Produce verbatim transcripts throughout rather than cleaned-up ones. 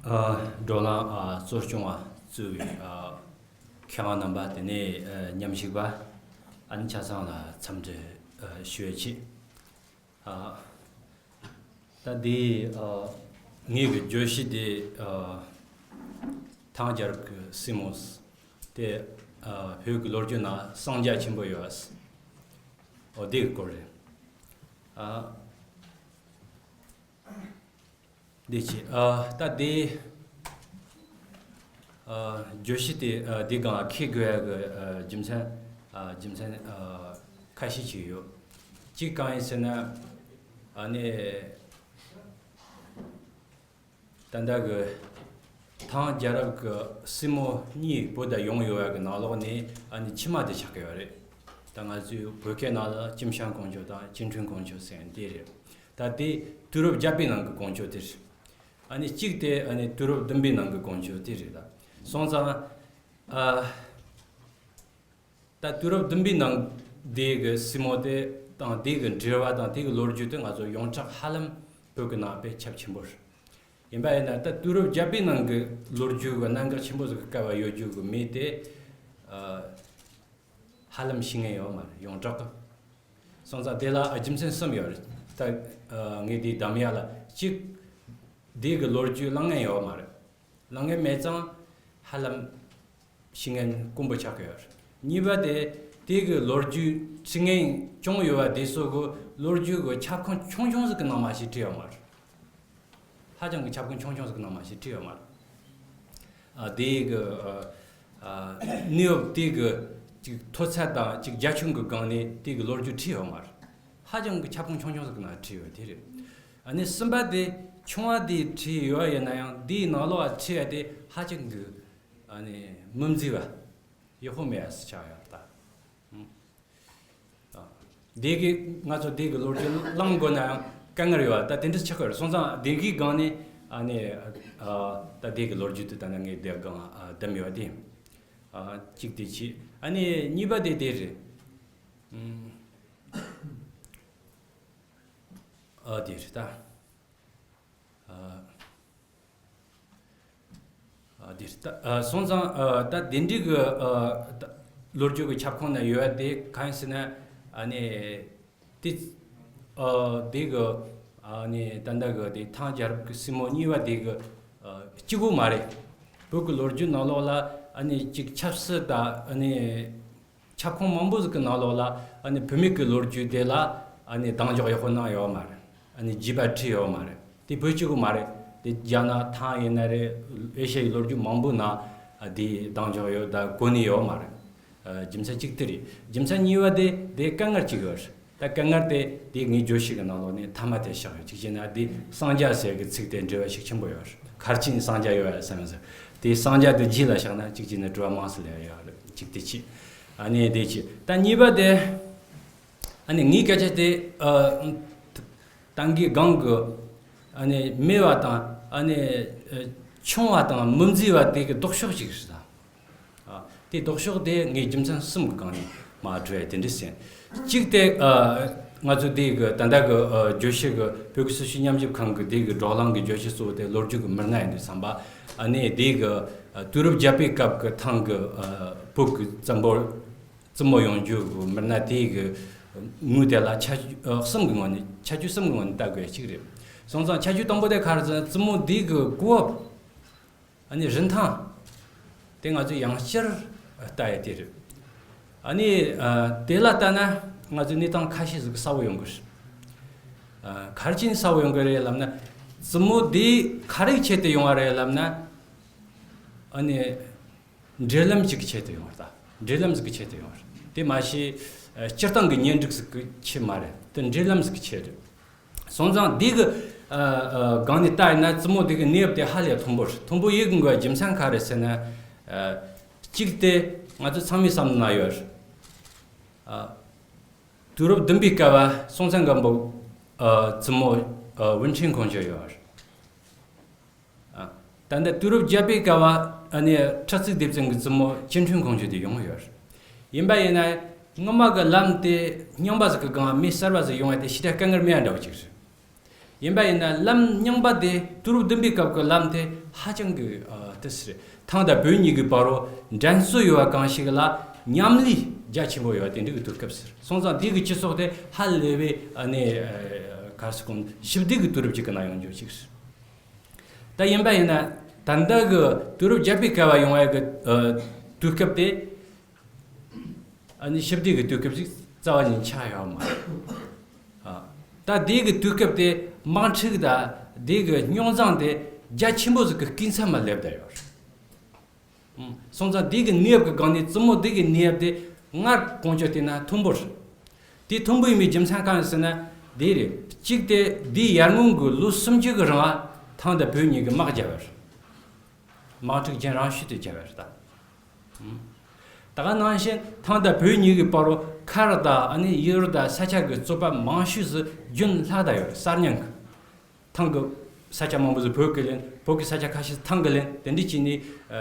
ཨ། བགྲོ་གླེང་ཨ་གཙོ་སྐྱོང་བ་གཙོས་པའི་ཨ་མཁས་དབང་རྣམ་པ། དེ་ནས་ཨ་མཉམ་ཞུགས་པ། ཨ་ནི་ཆ་ཚང་ལ་འཚམས་འདྲི་ཨ་ཞུ་ཡ་ཆེད། ཨ། ད་འདི་ཨ་ངེད་ཀྱི་བརྗོད་གཞི་དེ་ཨ་ཐང་རྒྱལ་རབས་ཀྱི་སྲིང་མོ་དེ་ཨ་བོད་ཀྱི་ལོ་རྒྱུས་ནང་གསང་རྒྱ་ཆེན་པོ་ཡོད། འོ་དེ་གི་སྐོར་རེད། ཨ། འདི་ཆེ། ཨ། ད་དེ། ཨ། བརྗོད་གཞི་དེ་ཨ་འདི་སྒང་འཁེལ་དགོས་ཡ་གི་ཨ་རྒྱུ་མཚན། ཨ། རྒྱུ་མཚན་ཨ་ཁ་ཤས་ཅིག་ཡོད། གཅིག་གང་ཡིན་ཟེར་ན། ཨ་ནི་ད་ལྟ་གི་ཐང་རྒྱལ་རབས་ཀྱི་སྲིང་མོ་གཉིས་བོད་ད་ཡོང་ཡོད་ཡ་གི་ནང་ལོགས་ནས་ཨ་ནི་ཕྱི་མ་དེ་ཆགས་ཀྱི་ཡོད་རེད། ད་ང་ཚོའི་བོད་སྐད་ནང་ལ་ཀྱིམ་ཤང་ཀོང་ཇོ་དང་ཅིན་ཁྲུན་ཀོང་ཇོ་ཟེར་མཁན་དེ་རེད། ད་དེ་དུས་རབས་བརྒྱད་པའི་ནང་གི་ཀོང་ཇོ་དེ་རེད། ཨ་ནི་གཅིག་དེ་ཨ་ནི་དུས་རབས་བདུན་པའི་ནང་གི་ཀོང་ཇོ་དེ་རེད། ད་སོང་ཙང་ཨ་ད་དུས་རབས་བདུན་པའི་ནང་དེ་གི་སྲིང་མོ་དེ་དང་དེ་གི་འབྲེལ་བ་དང་དེ་གི་ལོ་རྒྱུས་དེ་ང་ཚོ་ཡོངས་གྲགས་ཧ་ལམ་བོད་ཀྱི་ནང་དཔེ་ཁྱབ་ཆེན་པོ་རེད། ཡིན་པ་ཡིན་ན་ད་དུས་རབས་བརྒྱད་པའི་ནང་གི་ལོ་རྒྱུས་ཀྱི་གནད་འགག་ཆེན་པོ་ཟིག་གི་སྐལ་བ་ཡོད་རྒྱུ་གི་མི་དེ་ཨ་ཧ་ལམ་ཤེས་མཁན་ཡོད་མ་རེད། ཡོངས་གྲགས་ཀྱི། སོང་ཙང་དེ་ལ་ཨ་རྒྱུ་མཚན་གསུམ་ཡོད་རེད། ད་ཨ་ངས་དེའི་གདམ་ཡ་ལ་གཅིག་དེ་གི་ལོ་རྒྱུས་གླེང་མཁན་ཡོད་མ་རེད། གླེང་མཁན་མེད་ཙང་ཧ་ལམ་ཤེས་མཁན་དཀོན་པོ་ཆགས་ཀྱི་ཡོད་རེད། གཉིས་པ་དེ་དེ་གི་ལོ་རྒྱུས་འཁྲིད་མཁན་ཅུང་ཡོད་པ་དེ་ཚོ་གི་ལོ་རྒྱུས་གི་ཁྱབ་ཁོངས་ཆུང་ཆུང་ཟིག་གི་ནང་མ་ཞིག་བྲིས་ཡོད་མ་རེད། ཧ་ཅང་གི་ཁྱབ་ཁོངས་ཆུང་ཆུང་ཟིག་གི་ནང་མ་ཞིག་བྲིས་ཡོད་མ་རེད། ཨ། དེ་གི་ཨ་ཨ་གནས་བབ་དེ་གི་ཅིག་མཐོ་ཚད་དང་ཅིག་རྒྱ་ཁྱོན་གི་སྒང་ནས་དེ་གི་ལོ་རྒྱུས་བྲིས་ཡོད་མ་རེད། ཧ་ཅང་གི་ཁྱབ་ཁོངས་ཆུང་ཆུང་ཟིག་གི་ནང་བྲིས་ཡོད་དེ་རེད། ཨ་ནི་གསུམ་པ་དེ་ཆུང་བ་དེ་བྲིས་ཡོད་ཡིན་ན་ཡང་དེའི་ནང་ལོགས་ལ་བྲིས་ཡ་དེ་ཧ་ཅང་གི་ཨ་ནི་མི་མཛེས་པ། ཡག་པོ་མེད་ཡ་ཟིག་ཆགས་ཡོད་ད། ཨ། དེ་གི་ང་ཚོ་དེ་གི་ལོ་རྒྱུས་གླེང་དགོས་ན་ཡང་དཀའ་ངལ་ཡོད་པ་ད་དེ་འདྲ་ཆགས་ཀྱི་ཡོད་རེད། སོང་ཙང་དེ་གི་སྒང་ནས་ཨ་ནི་ཨ་ད་དེ་གི་ལོ་རྒྱུས་དེ་ད་ནི་ངས་དེ་སྒང་ཨ་བདམས་ཡོད་དེ། ཨ། གཅིག་དེ་བྱས། ཨ་ནི་གཉིས་པ་དེ་དེ་རེད། ཨ། དེ་རེད་ད། ཨ། ཨ། དེ་ལྟ། ཨ། སོང་ཙང་། ཨ། ད་དེ་འདྲའི་གི། ཨ། ད་ལོ་རྒྱུས་ཀྱི་ཁྱབ་ཁོངས་ན་ཡོད་པ་དེ་གང་ཡིན་ཟེར་ན། ཨ་ནི་དེ། ཨ། དེ་གི། ཨ་ནི་ད་ལྟ་གི་དེ་ཐང་རྒྱལ་རབས་ཀྱི་སྲིང་མོ་གཉིས་པ་དེ་གི། ཨ། གཅིག་པོ་མ་རེད། བོད་ཀྱི་ལོ་རྒྱུས་ནང་ལོགས་ལ་ཨ་ནི་གཅིག་ཆབ་སྲིད་དང་ཨ་ནི། ཁྱབ་ཁོངས་མང་པོ་ཟིག་གི་ནང་ལོགས་ལ་ཨ་ནི་བུད་མེད་ཀྱི་ལོ་རྒྱུས་དེ་ལ་ཨ་ནི་གདེང་འཇོག་ཡག་པོ་གནང་ཡོད་མ་རེད། ཨ་ནི་རྒྱས་པ་བྲིས་ཡོད་མ་རེད། དེ་བོད་གཅིག་པུ་མ་རེད། དེ་རྒྱ་ནག་ཐང་ཡིན་ན་རེད། ཨེ་ཤ་ཡའི་ལོ་རྒྱུས་མང་པོ་ནང་ཨ་དེ་གདེང་འཇོག་ཡོད་ད་གོ་ནི་ཡོད་མ་རེད། ཨ། རྒྱུ་མཚན་གཅིག་དེ་རེད། རྒྱུ་མཚན་གཉིས་པ་དེ་དེ་དཀའ་ངལ་གཅིག་ཡོད་རེད། ད་དཀའ་ངལ་དེ་དེ་ངའི་བརྗོད་གཞི་གི་ནང་ལོགས་ནས་མཐའ་མ་དེ་བཞག་ཡོད། གཅིག་བྱས་ན་དེ་གསང་རྒྱ་ཟེར་གི་ཚིག་དེ་འབྲེལ་བ་ཤུགས་ཆེན་པོ་ཡོད་རེད། གར་ཆེན་གསང་རྒྱ་ཡོད་ཡ་བསམ་ཡོད་ཟེར། དེ་གསང་རྒྱ་དེ་རྗེས་ལ་བཞག་ན་གཅིག་བྱས་ན་དྲི་བ་མང་སུ་སླེབས་ཡོད་རེད། གཅིག་དེ་གཅིག་ཨ་ནི་དེ་གཅིག་ད་གཉིས་པ་དེ། ཨ་ནི་ངའི་སྐད་ཆ་དེ། ཨ། ཏང་གི་སྒང་གི་ཨ་ནི་མེད་པ་དང་ཨ་ནི་ཨ་ཆུང་བ་དང་མི་མཛེས་པ་དེ་གི་ལྡོག་ཕྱོགས་ཅིག་རེད་ད། ཨ། དེ་ལྡོག་ཕྱོགས་དེ་ངས་རྒྱུ་མཚན་གསུམ་གི་སྒང་ནས་མར་བྲིས་ཡ་དེ་འདྲ་ཟེར། གཅིག་དེ། ཨ། ང་ཚོ་དེ་གི་ད་ལྟ་གི་ཨ་བརྗོད་གཞི་གི་བོད་ཀྱི་སྲི་ཞུ་མཉམ་ཞིབ་ཁང་གི་དེ་གི་བགྲོ་གླེང་གི་བརྗོད་གཞི་གཙོ་བོ་དེ་ལོ་རྒྱུས་གི་མི་སྣ་ཡིན་དུས་ཙམ་པ། ཨ་ནི་དེ་གི་ཨ་དུས་རབས་བརྒྱད་པའི་སྐབས་གི་ཐང་གི་ཨ་བོད་ཀྱི་བཙན་པོ། བཙུན་མོ་ཡོང་རྒྱུ་གི་མི་སྣ་དེ་གི་ངོས་དེ་ལ་ཁྱད་ཆོས་ཨ་གསུམ་གི་ངོས་ནས། ཁྱད་ཆོས་གསུམ་གི་ངོས་ནས་ལྟ་དགོས་ཡ་གཅིག་རེད། སོང་ཙང་ཁྱད་ཆོས་དང་པོ་དེ་ག་རེ་ཟེར་ན། བཙུན་མོ་འདི་གི་གོ་བབ། ཨ་ནི་རིན་ཐང་། དེ་ང་ཚོས་ཡང་བསྐྱར་ལྟ་ཡ་དེ་རེད། ཨ་ནི་ཨ་དེ་ལ་ལྟ་ན་ང་ཚོས་གནས་སྟངས་ཁ་ཤས་ཟིག་གསལ་བོ་ཡོང་གི་རེད། ཨ་ག་རེ་བྱས་ནས་གསལ་བོ་ཡོང་གི་རེད་ལབ་ན། བཙུན་མོ་འདི་ག་རེ་ཆེད་དུ་ཡོང་བ་རེད་ལབ་ན། ཨ་ནི། འབྲེལ་ལམ་ཞིག་གི་ཆེད་དུ་ཡོང་བ་རེད་ད། འབྲེལ་ལམ་ཟིག་གི་ཆེད་དུ་ཡོང་བ་རེད། དེ་མ་གཞི་ཨ་སྤྱིར་བཏང་གི་གཉེན་སྒྲིག་ཟིག་གི་ཆེད་མ་རེད། དེ་འབྲེལ་ལམ་ཟིག་གི་ཆེད་རེད། སོང་ཙང་འདི་གི་ཨ་ཨ་སྒང་ནས་ལྟ་ཡིན་ན་བཙུན་མོ་འདི་གི་གནས་བབ་དེ་ཧ་ལས་མཐོན་པོ་རེད། མཐོན་པོ་ཡིན་དགོས་པའི་རྒྱུ་མཚན་ག་རེ་ཟེར་ན། ཨ་གཅིག་དེ་ང་ཚོ་ཚང་མའི་བསམ་བློ་ན་ཡོད་རེད། ཨ་དུས་རབས་བདུན་པའི་སྐབས་སྲོང་བཙན་སྒམ་པོ་ཨ་བཙུན་མོ་ཨ་ཝུན་ཁྲེན་ཁོང་ཅིག་ཡོད་རེད། ཨ། ད་ལྟ་དུས་རབས་བརྒྱད་པའི་སྐབས་ཨ་ནི་ཁྲི་གཙུག་ལྡེ་བཙན་གྱི་བཙུན་མོ་ཅིན་ཁྲུན་ཁོང་ཅིག་དེ་ཡོང་ཡོད་རེད། ཡིན་པ་ཡིན་ན་སྔོན་མ་གི་ལམ་དེ་རྙིང་པ་ཟིག་གི་སྒང་མི་གསར་པ་ཟིག་ཡོང་ཡ་དེ་ཞེ་དྲག་དཀའ་ངལ་མེད་ཡ་འདྲ་བོ་ཅིག་རེད། ཡིན་པ་ཡིན་ན་ལམ་རྙིང་པ་དེ་དུས་རབས་བདུན་པའི་སྐབས་ཀྱི་ལམ་དེ་ཧ་ཅང་གི་ཨ་དེ་ཟེར། ཐང་དང་བོད་གཉིས་ཀྱི་བར་རུ་འགྲན་རྩོད་ཡོད་པ་གང་ཞིག་ལ་མཉམ་ལས་རྒྱ་ཆེན་པོ་ཡོད་པ་དེ་འདྲ་གི་དུས་སྐབས་ཟེར། སོང་ཙང་དེ་གི་སྤྱི་ཚོགས་དེ་ཧ་ལས་པའི་ཨ་ནི་ཨ་ག་རེ་ཟེར་གོང་ཞི་བདེ་གི་དུས་རབས་ཅིག་གི་ནང་ཡོང་རྒྱུ་ཅིག་ཟེར། ད་ཡིན་པ་ཡིན་ན་ད་ལྟ་གི་དུས་རབས་བརྒྱད་པའི་སྐབས་ལ་ཡོང་བའི་གི་ཨ་དུས་སྐབས་དེ། ཨ་ནི་ཞི་བདེ་གི་དུས་སྐབས་ཤིག་རྩ་བ་ཉིད་ཆགས་ཡོད་མ་རེད། ཨ། ད་དེ་གི་དུས་སྐབས་དེ་དམག་འཁྲུག་དང་དེ་གི་རྙོག་འཛིང་དེ་རྒྱ་ཆེན་པོ་ཟིག་གི་སྐྱིན་ཚབ་མ་སླེབས་བསྡད་ཡོད་རེད། ཨང་། སོང་ཙང་དེ་གི་གནས་བབ་གི་སྒང་ནས་བཙུན་མོ་དེ་གི་གནས་བབ་དེ་སྔར་གོང་ཆོད་བལྟས་ན་མཐོན་པོ་རེད། དེ་མཐོན་པོ་ཡིན་པའི་རྒྱུ་མཚན་གང་ཡིན་ཟེར་ན་དེ་རེད། གཅིག་དེ་དེའི་ཡར་སྔོན་གི་ལོ་སུམ་ཅུ་གི་རིང་ལ་ཐང་དང་བོད་གཉིས་ཀྱི་དམག་བརྒྱབ་པ་རེད། དམག་འཁྲུག་རྒྱུན་རིང་ཤོས་དེ་བརྒྱབ་པ་རེད་ད། ད་ག་ནང་བཞིན་ཐང་དང་བོད་གཉིས་ཀྱི་བར་རུ་མཁར་དང་ཨ་ནི་ཡུལ་དང་ས་ཆ་གི་རྩོད་པ་མང་ཤོས་སུ་རྒྱུན་ལྷག་བསྡད་ཡོད་རེད། གསར་རྙིང་གི་ཐང་གི་ས་ཆ་མང་པོ་ཟིག་བོད་ཀྱིས་ལེན། བོད་ཀྱི་ས་ཆ་ཁ་ཤས་ཐང་གིས་ལེན། དེ་འདྲ་བྱས་ནས་ཨ་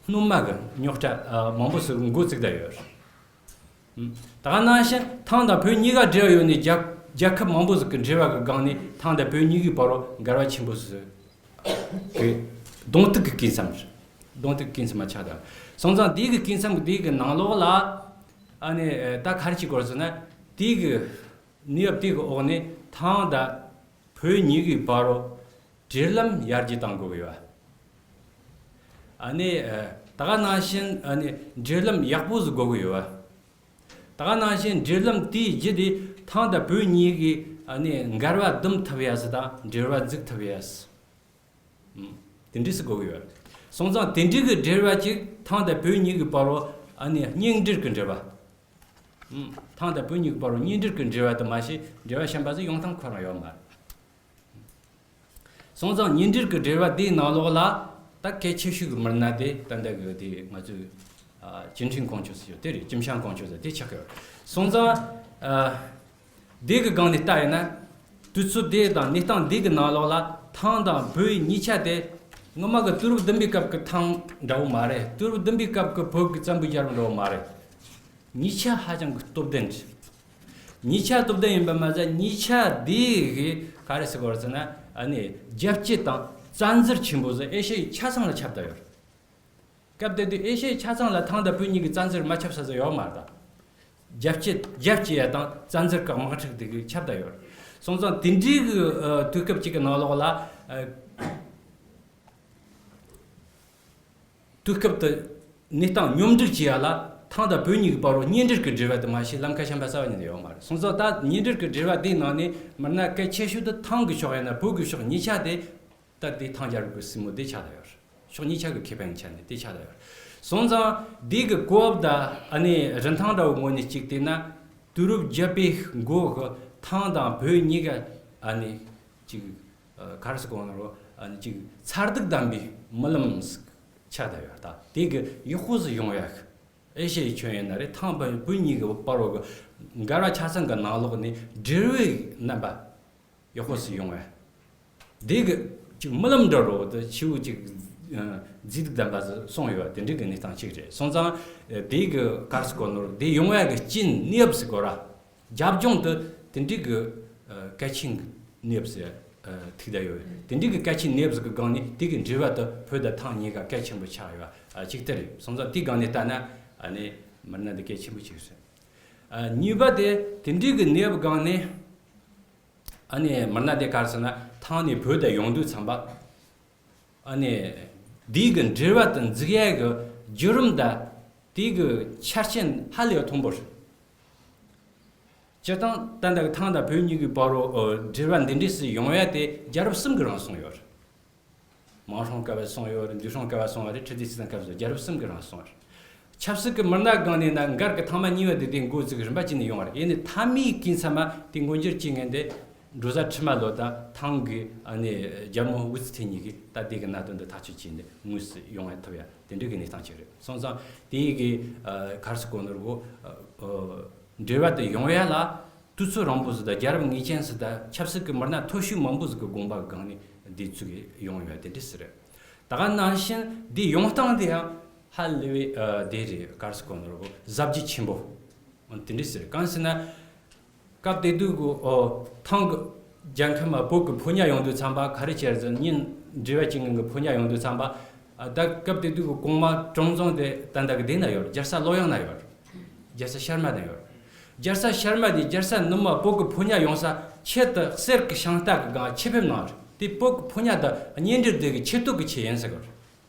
སྣོན་མ་གི་རྙོག་དྲ་ཨ་མང་པོ་ཟིག་འགོ་བཙུགས་བསྡད་ཡོད་རེད། ད་ག་ནང་བཞིན་ཐང་དང་བོད་གཉིས་ཀ་འབྲེལ་བ་ཡོད་ནས་རྒྱ་རྒྱལ་ཁབ་མང་པོ་ཟིག་གི་འབྲེལ་བ་གི་སྒང་ནས་ཐང་དང་བོད་གཉིས་ཀའི་བར་རུ་འགལ་བ་ཆེན་པོ་ཟིག་གི་གདོང་ཐུག་གི་སྐྱིན་ཚབ་རེད། གདོང་ཐུག་གི་སྐྱིན་ཚབ་མ་ཆགས་དང་། སོང་ཙང་དེ་གི་སྐྱིན་ཚབ་དེ་གི་ནང་ལོགས་ལ་ཨ་ནི་ད་ག་རེ་བྱེད་དགོས་ཟེར་ན་དེ་གི་གནས་བབ་དེ་གི་འོག་ནས་ཐང་དང་བོད་གཉིས་ཀའི་བར་རུ་འབྲེལ་ལམ་ཡར་རྒྱས་གཏང་དགོས་ཀྱི་ཡོད། ཨ་ནི་ཨ་ད་ག་ནང་བཞིན་ཨ་ནི་འབྲེལ་ལམ་ཡག་པོ་ཟིག་དགོས་ཀྱི་ཡོད། ད་ག་ནང་བཞིན་འབྲེལ་ལམ་དེའི་རྒྱུ་དེ་ཐང་དང་བོད་གཉིས་ཀྱིས་ཨ་ནི་འགལ་བ་བསྡུམ་ཐུབ་ཡ་ཟིག་དང་འབྲེལ་བ་འཛུགས་ཐུབ་ཡ་ཟིག་དེ་འདྲ་ཟིག་དགོས་ཀྱི་ཡོད། སོང་ཙང་དེ་འདྲ་གི་འབྲེལ་བ་ཅིག་ཐང་དང་བོད་གཉིས་ཀྱི་བར་རུ་ཨ་ནི་གཉེན་འབྲེལ་གྱི་འབྲེལ་བ། ཐང་དང་བོད་གཉིས་ཀྱི་བར་རུ་གཉེན་འབྲེལ་གྱི་འབྲེལ་བ་དུ་མ་ཞིག་འབྲེལ་བ་གཞན་པ་ཟིག་ཡོང་ཐང་ཁོ་རང་ཡོད་མ་རེད། སོང་ཙང་གཉེན་འབྲེལ་གྱི་འབྲེལ་བ་དེའི་ནང་ལོགས་ལ་ད་གལ་ཆེ་ཤོས་ཀྱི་མི་སྣ་དེ་ད་ལྟ་གི་དེ་ང་ཚོས་ཨ་ཅིན་ཁྲིན་ཀོང་ཆོས་ཟེར་ཡོད་དེ་རེད། ཅིན་ཤང་ཀོང་ཆོས་ཟེར་དེ་ཆགས་ཀྱི་ཡོད། སོང་ཙང་ཨ་དེ་གི་སྒང་ནས་ལྟ་ཡིན་ན་དུས་ཚོད་དེ་དང་གནས་སྟངས་དེ་གི་ནང་ལོགས་ལ་ཐང་དང་བོད་གཉིས་ཆ་དེ་སྔོན་མ་གི་དུས་རབས་བདུན་པའི་སྐབས་ཀྱི་ཐང་འདྲ་བོ་མ་རེད། དུས་རབས་བདུན་པའི་སྐབས་ཀྱི་བོད་ཀྱི་བཙན་པོའི་རྒྱལ་རབས་འདྲ་བོ་མ་རེད། གཉིས་ཆ་ཧ་ཅང་གི་སྟོབས་ལྡན་རེད། གཉིས་ཆ་སྟོབས་ལྡན་ཡིན་པ་མ་ཟད་གཉིས་ཆ་དེ་གི་ག་རེ་ཟེར་དགོས་རེད་ཟེར་ན་ཨ་ནི་རྒྱལ་གཅེས་དང་བཙན་འཛུལ་ཆེན་པོ་ཟིག་ཨེ་ཤ་ཡའི་ཆ་ཚང་ལ་ཁྱབ་བསྡད་ཡོད་རེད། སྐབས་དེ་དུས་ཨེ་ཤ་ཡའི་ཆ་ཚང་ལ་ཐང་དང་བོད་གཉིས་ཀྱི་བཙན་འཛུལ་མ་ཁྱབ་ས་ཟིག་ཡོད་མ་རེད་ད། རྒྱལ་གཅེས་རྒྱལ་གཅེས་ཡ་དང་བཙན་འཛུལ་གི་དམག་འཁྲུག་དེ་གི་ཁྱབ་བསྡད་ཡོད་རེད། སོང་ཙང་དེ་འདྲའི་གི་ཨ་དུས་སྐབས་གཅིག་གི་ནང་ལོགས་ལ་ཨ། དུས་སྐབས་དེ་གནས་སྟངས་སྙོམས་སྒྲིག་བྱེད་ཡ་ལ་ཐང་དང་བོད་གཉིས་ཀྱི་བར་རུ་གཉེན་འབྲེལ་གྱི་འབྲེལ་བ་དེ་མ་གཞི་ལམ་ཁ་གཞན་པ་གསར་པ་ཉིད་དུ་ཡོད་མ་རེད། སོང་ཙང་ད་གཉེན་འབྲེལ་གྱི་འབྲེལ་བ་དེའི་ནང་ནས་མི་སྣ་གལ་ཆེ་ཤོས་དེ་ཐང་གི་ཕྱོགས་ཡིན་ན་བོད་ཀྱི་ཕྱོགས་གཉིས་ཆ་དེ་ད་དེ་ཐང་རྒྱལ་རབས་ཀྱི་སྲིན་མོ་དེ་ཆགས་བསྡད་ཡོད་རེད། ཕྱོགས་གཉིས་ཆ་གི་ཁེ་ཕན་ཆ་ནས་དེ་ཆགས་བསྡད་ཡོད་རེད། སོང་ཙང་དེ་གི་གོ་བབ་དང་ཨ་ནི་རིན་ཐང་འདྲ་བོ་ངོས་ནས་གཅིག་བལྟས་ན་དུས་རབས་བརྒྱད་པའི་འགོ་གི་ཐང་དང་བོད་གཉིས་ཀ་ཨ་ནི་གཅིག་ཨ་ག་རེ་ཟེར་དགོས་ན་རོ། ཨ་ནི་ཅིག་མཚར་སྡུག་ལྡན་པའི་རྨི་ལམ་ཞིག་ཆགས་བསྡད་ཡོད་ད། དེ་གི་ཡག་པོ་ཟིག་ཡོང་ཡ། ཨེ་ཤ་ཡའི་ཁྱོན་ཡིན་ན་རེད། ཐང་བོད་གཉིས་ཀྱི་བར་རོ་གི་འགལ་བ་ཆ་ཚང་གི་ནང་ལོགས་ནས་འབྲེལ་བའི་རྣམ་པ་ཡག་པོ་ཟིག་ཡོང་ཡ། དེ་གི་ཅིག་རྨི་ལམ་འདྲ་རོ་དེ་ཆེ་བོ་ཅིག་ཨ་མཛེས་སྡུག་ལྡན་པ་ཟིག་སོང་ཡོད་པ་དེ་འདྲའི་གི་གནས་སྟངས་ཅིག་རེད། སོང་ཙང་ཨ་དེ་གི་ག་རེ་ཟེར་དགོས་ནོ་རེད། དེ་ཡོང་ཡ་གི་རྐྱེན་གནས་བབ་ཟེར་དགོས་ར། རྒྱབ་ལྗོངས་དུ་དེ་འདྲའི་གི་ཨ་གལ་ཆེན་གནས་བབ་ཟེར་ཨ་ཐུག་བསྡད་ཡོད། དེ་འདྲའི་གི་གལ་ཆེན་གནས་བབ་ཟིག་གི་སྒང་ནས་དེ་གི་འབྲེལ་བ་དུ་བོད་དང་ཐང་གཉིས་ཀ་གལ་ཆེན་པོ་ཆགས་ཡོད་ཨ་གཅིག་དེ་རེད། སོང་ཙང་དེའི་སྒང་ནས་ལྟ་ན་ཨ་ནི་མི་སྣ་འདི་གལ་ཆེན་པོ་ཅིག་རེད། ཨ་གཉིས་པ་དེ་དེ་འདྲའི་གི་གནས་བབ་སྒང་ནས་ཨ་ནི་མི་སྣ་དེ་ག་རེ་ཟེར་ན་ཐང་ནས་བོད་དུ་ཡོང་དུས་ཙམ་པ། ཨ་ནི་དེའི་གི་འབྲེལ་བ་དེ་འཛུགས་ཡས་གི་བརྒྱུད་རིམ་དང་དེའི་གི་ཆ་རྐྱེན་ཧ་ལས་པ་མཐོན་པོ་རེད། སྤྱིར་བཏང་ད་ལྟ་གི་ཐང་དང་བོད་གཉིས་ཀྱི་བར་རུ་འབྲེལ་བ་འདི་འདྲས་སུ་ཡོང་ཡ་དེ་རྒྱལ་རབས་གསུམ་གི་རིང་སོང་ཡོད་རེད། མང་ཧྲོང་སྐབས་སོང་ཡོད་རེད། འདུས་ཧྲོང་སྐབས་སོང་བ་རེད། ཁྲི་ལྡེ་སྲིད་བཟང་སྐབས་སུ་རྒྱལ་རབས་གསུམ་གི་རིང་སོང་བ་རེད། ཆབ་སྲིད་ཀྱི་མི་སྣ་སྒང་ནས་ན་མགར་གྱི་ཐང་མ་གཉིས་པ་དེ་དེ་འགོ་བཙུགས་རིམ་པ་བྱས་ནས་ཡོང་བ་རེད། ཡིན་ནའི་མཐའ་མའི་སྐྱེས་ཚད་མ་དེ་མངོན་འགྱུར་བྱེད་མཁན་དེ་འབྲོ་བཟའ་ཁྲི་མ་ལོ་དང་ཐང་གི་ཨ་ནི་རྒྱལ་མོ་དབུ་ཚུལ་ཐེན་གཉིས་ཀྱིས་ད་དེ་གི་གནད་དོན་འདི་ཐག་གཅོད་བྱས་ནས་དངོས་སུ་ཡོང་ཡ་ཐུབ་ཡ་དེ་འདྲ་གི་གནས་སྟངས་ཅིག་རེད། སོང་ཙང་དེ་གི་ཨ་ག་རེ་ཟེར་དགོས་ནོ་རེད་གོ། ཨ་འབྲེལ་བ་དེ་ཡོང་ཡ་ལ་དུས་ཚོད་རིང་པོ་ཟིག་དང་རྒྱལ་རབས་ངེས་ཅན་ཟིག་དང་ཆབ་སྲིད་ཀྱི་མི་སྣ་མཐོ་ཤོས་མང་པོ་ཟིག་གི་དགོངས་པ་སྒང་ནས་འདི་ཚུགས་ཡོང་ཡོད་དེ་འདྲ་ཟིག་རེད། ད་ག་ནང་བཞིན་འདི་ཡོང་སྟངས་དེ་ཡང་ཧ་ལས་པའི་ཨ་དེ་རེད། ག་རེ་ཟེར་དགོས་ནོ་རེད་གོ། གཟབ་རྒྱས་ཆེན་པོ་འོ་དེ་འདྲ་ཟེར། གང་ཟེར་ན་སྐབས་དེ་དུས་གོ་ཨོ་ཐང་གི་ རྒྱལ་ཁམས་བོད་ཀྱི་ཕོ་ཉ་ཡོང་དུས་ཙམ་པ་ག་རེ་བྱས་ཟེར་ན། ཉིན་འབྲེལ་བ་བྱེད་མཁན་གྱི་ཕོ་ཉ་ཡོང་དུས་ཙམ་པ། ཨ། ད་སྐབས་དེ་དུས་ཀྱི་གོང་མ་གྲོང་རྫོང་དེ་ད་ལྟ་གི་དེ་ན་ཡོད། རྒྱལ་ས་ལོ་ཡང་ན་ཡོད། རྒྱལ་ས་ཤར་མ་ན་ཡོད། རྒྱལ་ས་ཤར་མ་དེ་རྒྱལ་ས་ནུབ་མ་བོད་ཀྱི་ཕོ་ཉ་ཡོང་ས་ཆེད་དུ་གསེར་གྱི་ཤིང་རྟ་གི་སྒང་ཆེད་ཕེབས་གནང་བ་རེད། དེ་བོད་ཀྱི་ཕོ་ཉ་དང་གཉེན་འབྲེལ་དེ་གི་ཆེད་དུ་གི་ཆེད་ཡིན་ཟེར་གི་རེད།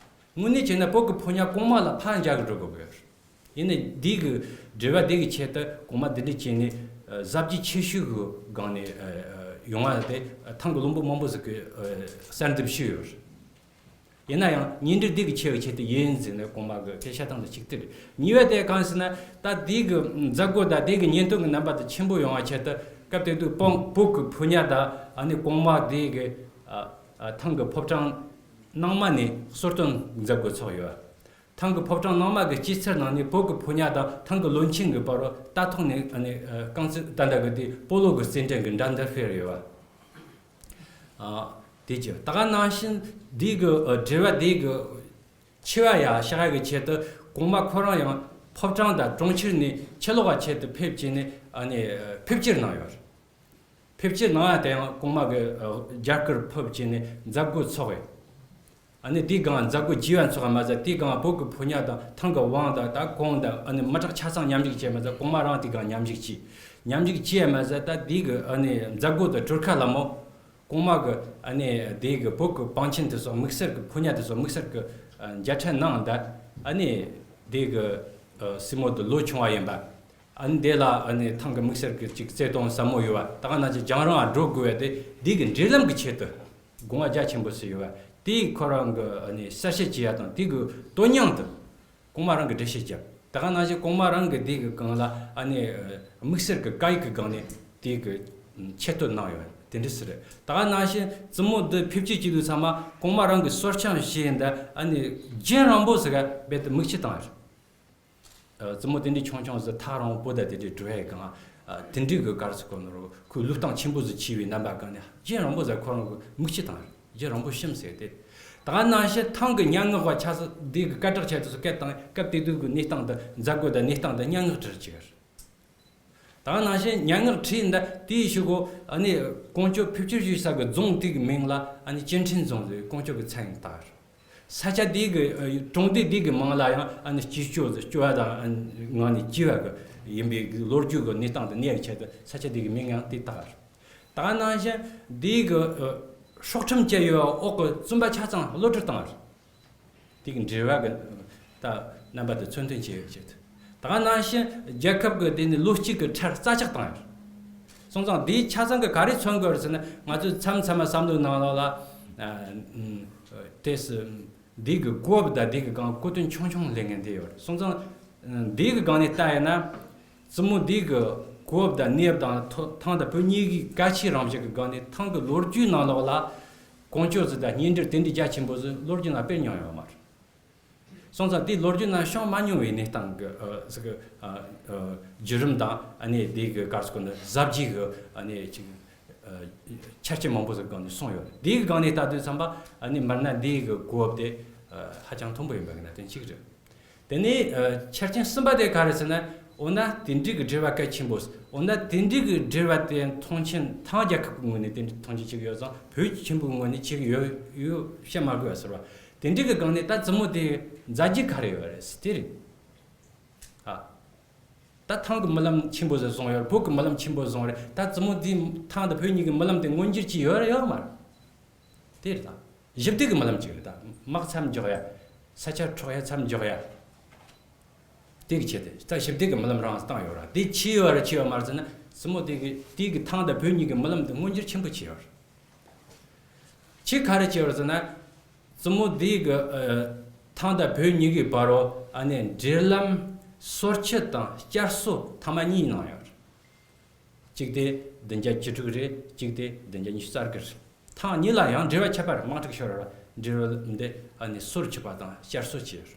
དངོས་གནས་བྱས་ན་བོད་ཀྱི་ཕོ་ཉ་གོང་མ་ལ་ཕར་འཇགས་གི་འགྲོ་དགོས་གི་ཡོད་རེད། ཡིན་ནའི་འདི་གི་འབྲེལ་བ་འདི་གི་ཆེད་དུ་གོང་མ་འདི་འདྲ་བྱས་ནས། ཨ། གཟབ་རྒྱས་ཆེ་ཤོས་ཀྱི་སྒང་ནས། ཨ། ཨ། ཡོང་བ་དེ་ཐང་གི་བློན་པོ་མང་པོ་ཟིག་གིས། ཨ། གསལ་འདེབས་ཞུས་ཡོད་རེད། ཡིན་ན་ཡང་གཉེན་འབྲེལ་འདི་གི་ཆེད་ཀྱི་ཆེད་དུ་ཡིན་ཟེར་ནས་གོང་མ་གི་སྐད་ཆ་བཏང་དེ་གཅིག་དེ་རེད། གཉིས་པ་དེ་གང་ཟེར་ན། ད་འདི་གི་མཛད་སྒོ་དང་འདི་གི་བརྙན་ཐུང་གི་རྣམ་པ་དེ་ཆེན་པོ་ཡོང་བ་ཆེད་དུ་སྐབས་དེ་དུས་བོད་བོད་ཀྱི་ཕོ་ཉ་དང་། ཨ་ནི་གོང་མ་འདི་གི། ཨ། ཨ། ཐང་གི་ཕོ་བྲང་ནང་མ་ནས་གསོལ་སྟོན་མཛད་སྒོ་ཚོགས་ཡོད། ཐང་གི་ཕོ་བྲང་ནང་མ་གི་སྐྱེད་ཚལ་ནང་ནས་བོད་ཀྱི་ཕོ་ཉ་དང་ཐང་གི་བློན་ཆེན་གྱི་བར་རུ་རྟ་ཐོག་ནས། ཨ་ནི། ཨ། རྐང་རྩེད། ད་ལྟ་གི་དེ་སྤོ་ལོ་གི་རྩེད་འགྲན་གྱི་འགྲན་བསྡུར་སྤེལ་ཡོད་པ། ཨ། དེ་ཅི་ད་ག་ནང་བཞིན་འདི་གི། ཨ། འབྲེལ་བ་འདི་གི་ཆེ་བ་ཡར་བཞག་གི་ཆེད་དུ་གོང་མ་ཁོ་རང་ཡང་ཕོ་བྲང་དང་གྲོང་ཁྱེར་ནས་ཕྱི་ལོགས་ཀ་ཆེད་དུ་ཕེབས་བྱས་ནས། ཨ་ནི། ཨ། ཕེབས་སྐྱེལ་གནང་ཡོད། ཕེབས་སྐྱེལ་གནང་ཡ་དེ་ཡང་གོང་མ་གི། ཨ། རྒྱ་གར་ཕེབས་བྱས་ནས་མཛད་སྒོ་ཚོགས་ཡོད། ཨ་ནི་དེའི་སྒང་མཛད་སྒོ་བྱས་པ་ཚོགས་པ་མ་ཟད། དེའི་སྒང་བོད་ཀྱི་ཕོ་ཉ་དང་ཐང་གི་དབང་དང་། ད་གོང་དང་། ཨ་ནི་མི་དྲག་ཆ་ཚང་མཉམ་ཞུགས་བྱས་མ་ཟད། གོང་མ་རང་དེའི་སྒང་མཉམ་ཞུགས་བྱས། མཉམ་ཞུགས་བྱས་མ་ཟད། ད་དེའི་གི། ཨ་ནི་མཛད་སྒོ་དང་གྲོལ་ཁ་ལ་མོ། གོང་མ་གི། ཨ་ནི་དེའི་གི་བོད་ཀྱི་བང་ཆེན་དེ་ཚོ་དམིགས་བསལ་གྱི། ཕོ་ཉ་དེ་ཚོ་དམིགས་བསལ་གྱི། ཨ། མཇལ་འཕྲད་གནང་། ད་ཨ་ནི་དེའི་གི། ཨ། སྲས་མོ་དེ་ལོ་ཆུང་བ་ཡིན་པ། ཨ་ནི་དེ་ལ། ཨ་ནི་ཐང་གི་དམིགས་བསལ་གྱི་ཅིག་བརྩེ་དུང་ཟབ་མོ་ཡོད་པ། ད་ག་ནང་བཞིན་རྒྱང་རིང་ང་འགྲོ་དགོས་པ་དེ་འདི་གི་འབྲེལ་ལམ་གྱི་ཆེད་དུ་དགོངས་པ་རྒྱ་ཆེན་པོ་ཞིག་ཡོད་པ། དེ་ཁོ་རང་གི། ཨ་ནི་གསལ་བཤད་བྱེད་ཡ་དང་། དེ་གི་དོན་སྙིང་དེ་གོང་མ་རང་གིས་འགྲེལ་བཤད་བརྒྱབ། ད་ག་ནང་བཞིན་གོང་མ་རང་གིས་དེ་གི་སྒང་ལ། ཨ་ནི་དམིགས་བསལ་གྱི་བཀའ་ཡིག་གི་སྒང་ནས་དེ་གི་ཆེད་དུ་གནང་ཡོད་པ་དེ་འདྲ་ཟིག་རེད། ད་ག་ནང་བཞིན་བཙུན་མོ་འདི་ཕེབས་སྐྱེལ་བྱེད་དུས་ཚང་མ་གོང་མ་རང་གིས་གསོལ་ཆམ་བཞེས་ཡིན། ད་ཨ་ནི་རྒྱན་རིང་པོ་ཟིག་ག་རྦད་དེ་མིག་ཆུ་བཏང་ཡོད། ཨ། བཙུན་མོ་དེ་འདྲའི་ཆུང་ཆུང་ཟིག། ཐག་རིང་པོ་དང་དེ་འདྲའི་འགྲོ་ཡས་གང་། ཨ། དེ་འདྲའི་གི་ག་རེ་ཟེར་དགོས་ནོ། ཁོའི་ལུས་སྟངས་ཆེན་པོ་ཟིག་ཆེ་བའི་རྣམ་པ་གང་ནས་རྒྱན་རིང་པོ་ཟིག་ཁོ་རང་གི་མིག་ཆུ་བཏང་། རྒྱན་རིང་པོ་ཞིམ་ཟེར་ཏེ། ད་ག་ནང་བཞིན་ཐང་གི་སྙན་ངག་པ་ཆ་ཚང་དེ་གི་སྐད་གྲགས་ཆེ་དེ་ཚོ་སྐད་བཏང་། སྐབས་དེ་དུས་གི་གནས་སྟངས་དང་མཛད་སྒོ་དང་གནས་སྟངས་དང་སྙན་ངག་བྲིས་བྱས། ད་ག་ནང་བཞིན་སྙན་ངག་བྲིས། ད་དེའི་གཞུག་གུ། ཨ་ནི་ཀོང་ཇོ་ཕེབས་སྐྱེལ་ཞུ་ས་གི་རྫོང་དེ་གི་མིང་ལ། ཨ་ནི་སྐྱེ་ཕྲེང་རྫོང་ཟེར། ཀོང་ཇོ་གི་མཚན་བཏགས། ས་ཆ་དེ་གི། ཨ། གྲོང་སྡེ་དེ་གི་མིང་ལ་ཡང་། ཨ་ནི་སྐྱེས་སྐྱོ་ཟེར། སྐྱོ་བ་དང་། ཨ་ནི་ངང་ནས་སྐྱེས་པ་གི་ཡིན་པའི་ལོ་རྒྱུས་གི་གནས་སྟངས་དེ་གནས་ཡག་ཆེད་དུ་ས་ཆ་དེ་གི་མིང་ཡང་དེ་བཏགས། ད་ག་ནང་བཞིན་དེ་གི། ཨ། སྲོག་ཁྲིམས་བཅད་ཡོད་འོག་གི་བཙོན་པ་ཆ་ཚང་གློད་གྲོལ་བཏང་། དེ་གི་འབྲེལ་བ་གི་ད་རྣམ་པ་དེ་མཚོན་དོན་བྱེད་ཡོད་ཆེད། ད་ག་ནང་བཞིན་རྒྱལ་ཁབ་གི་དེ་ནི་ལོ་གཅིག་གི་ཁྲལ་རྩ་ཆག་བཏང་ཡོད། སོང་ཙང་དེའི་ཆ་ཚང་གི་ག་རེ་མཚོན་དགོས་རེད་ཟེར་ན། ང་ཚོས་མཚམས་མཚམས་མ་བསམ་བློའི་ནང་ལོགས་ལ། ཨ། ཨ། དེ་སུ། འདི་གི་གོ་བབ་དང་འདི་གི་སྒང་གོ་དོན་ཆུང་ཆུང་ལེན་མཁན་དེ་ཡོད་རེད། སོང་ཙང་འདི་གི་སྒང་ནས་ལྟ་ཡིན་ན། བཙུན་མོ་འདི་གི་གོ་བབ་དང་གནས་བབ་དང་། ཐོ་ཐང་དང་བོད་གཉིས་ཀྱི་སྐད་ཆའི་རང་བཞིན་གྱི་སྒང་ནས། ཐང་གི་ལོ་རྒྱུས་ནང་ལོགས་ལ་ཀོང་ཇོ་ཟིག་དང་གཉེན་འབྲེལ་དེ་འདྲའི་རྒྱ་ཆེན་པོ་ཟིག་ལོ་རྒྱུས་ནང་དཔེར་མྱོང་ཡོད་མ་རེད། སོང་ཙང་དེ་ལོ་རྒྱུས་ནང་བྱུང་མ་མྱོང་བའི་གནས་སྟངས་ཀྱི། ཨ། ཟིག་གི། ཨ། ཨ། བརྒྱུད་རིམ་དང་། ཨ་ནི་དེ་གི་ག་རེ་ཟེར་དགོས་ན། གཟབ་རྒྱས་ཀྱི། ཨ་ནི་ཅིག། ཨ། ཆ་རྐྱེན་མང་པོ་ཟིག་གི་སྒང་ནས་གསུངས་ཡོད། དེ་གི་སྒང་ནས་ལྟ་དུས་ཙམ་པ། ཨ་ནི་མར་ན་དེ་གི་གོ་བབ་དེ། ཨ། ཧ་ཅང་མཐོན་པོ་ཡིན་པ་གི་གནད་དོན་གཅིག་རེད། དེ་ནས། ཨ། ཆ་རྐྱེན་གསུམ་པ་དེ་ག་རེ་ཟེར་ན། འོ་ན་དེ་འདྲའི་གི་འབྲེལ་བ་གལ་ཆེན་པོ། འོ་ན་དེ་འདྲའི་གི་འབྲེལ་བ་དེ་མཐོང་ཆེན། ཐང་རྒྱལ་ཁབ་ཀྱི་ངོས་ནས་དེ་འདྲའི་མཐོང་ཆེན་བྱེད་ཀྱི་ཡོད་ཙང་། བོད་ཆེན་པོའི་ངོས་ནས་བྱེད་ཀྱི་ཡོད་ཡོད་བཤད་མ་དགོས་པ་ཟེར་བ། དེ་འདྲའི་གི་སྒང་ནས་ད་བཙུན་མོ་དེ་མཛད་རྗེས་ག་རེ་ཡོད་རེད་ཟེར་དེ་རེད། ཨ། ད་ཐང་གི་རྨི་ལམ་ཆེན་པོ་ཟིག་བཟུང་ཡོད། བོད་ཀྱི་རྨི་ལམ་ཆེན་པོ་བཟུང་རེད། ད་བཙུན་མོ་དེས་ཐང་དང་བོད་གཉིས་ཀྱི་རྨི་ལམ་དེ་མངོན་འགྱུར་བྱས་ཡོད་རེད་ཡོད་མ་རེད། དེ་རེད། ད་ཞི་བདེ་གི་རྨི་ལམ་ཅིག་རེད། ད་དམག་མཚམས་འཇོག་ཡ། ས་ཆ་འཕྲོག་ཡ། མཚམས་འཇོག་ཡ། དེ་གི་ཆེད་དུ་ད་ཞི་བདེ་གི་རྨི་ལམ་རང་བཏང་ཡོད་ར། དེ་བྱས་ཡོད་ར་བྱས་ཡོད་མ་རེད་ཟེར་ན། བཙུན་མོ་དེ་གི་དེ་གི་ཐང་དང་བོད་གཉིས་ཀྱི་རྨི་ལམ་དེ་མངོན་འགྱུར་ཆེན་པོ་བྱས་ཡོད་ར། ཆེས་ག་རེ་བྱས་ཡོད་ར་ཟེར་ན། བཙུན་མོ་དེ་གི། ཨ། ཐང་དང་བོད་གཉིས་ཀྱི་བར་རུ། ཨ་ནི་འབྲེལ་ལམ་སོར་ཆུད་དང་བསྐྱར་གསོ་ཐེངས་མ་གཉིས་གནང་ཡོད་ར། གཅིག་དེ་བདུན་བརྒྱ་བཅུ་དྲུག་རེད། གཅིག་དེ་བདུན་བརྒྱ་ཉི་ཤུ་རྩ་དགུ་རེད། ཐེངས་གཉིས་ལ་ཡང་འབྲེལ་བ་ཆད་པ་རེད། དམག་འཁྲུག་ཤོར་བ་རེད། འབྲེལ་བ་འདི་ཨ་ནི་སོར་ཆུད་པ་དང་བསྐྱར་གསོ་བྱས།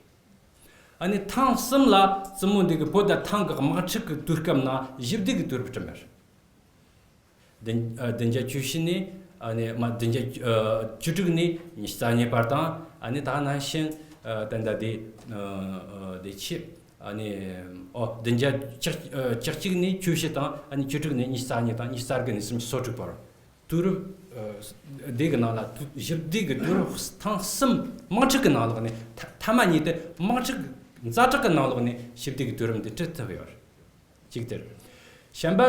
ཨ་ནི་ཐེངས་གསུམ་ལ་བཙུན་མོ་འདི་གིས་བོད་དང་ཐང་གི་དམག་འཁྲུག་གི་དུས་སྐབས་ནང་ཞི་བདེ་གི་དུས་རབས་བསྐྲུན་པ་རེད། བདུན་ཨ་བདུན་བརྒྱ་བཅུ་བཞི་ནས། ཨ་ནི་མ་བདུན་བརྒྱ་བཅུ་དྲུག་ནས་ཉི་ཤུ་རྩ་གཉིས་བར་དང་། ཨ་ནི་ད་ནང་བཞིན། ཨ། ད་ལྟ་དེ། ཨ། དེ་ཆེ། ཨ་ནི། ཨོ། བདུན་བརྒྱ་བཅུ་ཨ་བཅུ་གཅིག་ནས་བཅུ་བཞི་དང་། ཨ་ནི་བཅུ་དྲུག་ནས་ཉི་ཤུ་རྩ་གཉིས་དང་། ཉི་ཤུ་རྩ་དགུ་ནས་སུམ་ཅུ་སོ་དྲུག་བར། དུས་རབས་ཨ་འདི་གི་ནང་ལ་དུ་ཞི་བདེ་གི་དུས་རབས་ཐེངས་གསུམ་དམག་འཁྲུག་གི་ནང་ལོགས་ནས་ཐ་ཐ་མ་གཉིས་དེ་དམག་འཁྲུག་ཛ་དྲག་གི་ནང་ལོགས་ནས་ཞི་བདེ་གི་དུས་རབས་འདི་བསྐྲུན་ཐུབ་ཡོད། གཅིག་དེར། གཞན་པ་